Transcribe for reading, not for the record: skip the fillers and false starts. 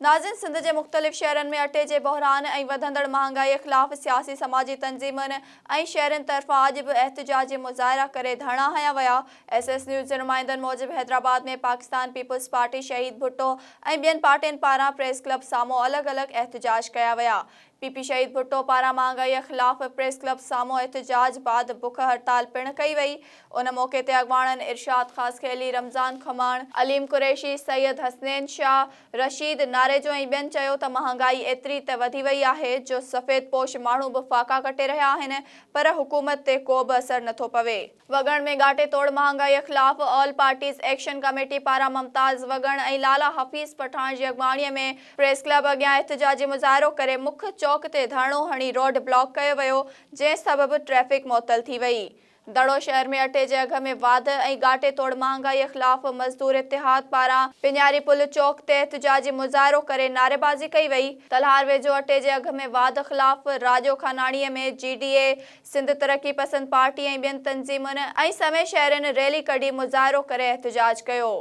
ناظرين سنڌ جي مختلف شهرن ۾ اٽي جي بحران ۽ وڌندڙ مهانگائي خلاف سياسي سماجي تنظيمن ۽ شهرين طرفان اڄ به احتجاجي مظاهرا ڪري ڌرڻا هنيا ويا. ايس ايس نيوز جي نمائندن موجب حيدرآباد ۾ پاڪستان پيپلز پارٽي شهيد ڀٽو ۽ ٻين پارٽين پاران پريس ڪلب سامهون الڳ الڳ احتجاج ڪيا ويا. پي پي شهيد ڀٽو پاران مهانگائي خلاف پريس ڪلب سامهون احتجاج بعد بک هڙتال پڻ ڪئي وئي. ان موقعي تي اڳواڻن ارشاد خاصخيلي، رمضان کماڻ، عليم قريشي، سيد حسنين شاهه، رشيد ناريجو ۽ ٻين چيو ته مهانگائي ايتري ته وڌي وئي آهي جو سفيد پوش ماڻهو به فاقا ڪٽي رهيا آهن پر حڪومت تي ڪو به اثر نٿو پوي. وڳڻ ۾ ڳاٽي توڙ مهانگائي خلاف آل پارٽيز ايڪشن ڪميٽي پاران ممتاز وڳڻ ۽ لالا حفيظ پٺاڻ جي اڳواڻي ۾ پريس ڪلب اڳيان احتجاجي مظاهرو ڪري مک چوڪ تي ڌرڻو هڻي روڊ بلاڪ ڪيو ويو جنهن سبب ٽريفڪ معطل ٿي وئي. دڙو شهر ۾ اٽي جي اگهه ۾ واڌ ۽ ڳاٽي توڙ مهانگائي خلاف مزدور اتحاد پاران پڃاري پل چوڪ تي احتجاجي مظاهرو ڪري نعريبازي ڪئي وئي. تلهار ويجهو اٽي جي اگهه ۾ واڌ خلاف راڄو خاناڻي ۾ جي ڊي اي، سنڌ ترقي پسند پارٽي ۽ ٻين تنظيمن ۽ سوين شهرين ريلي ڪڍي مظاهرو ڪري احتجاج ڪيو.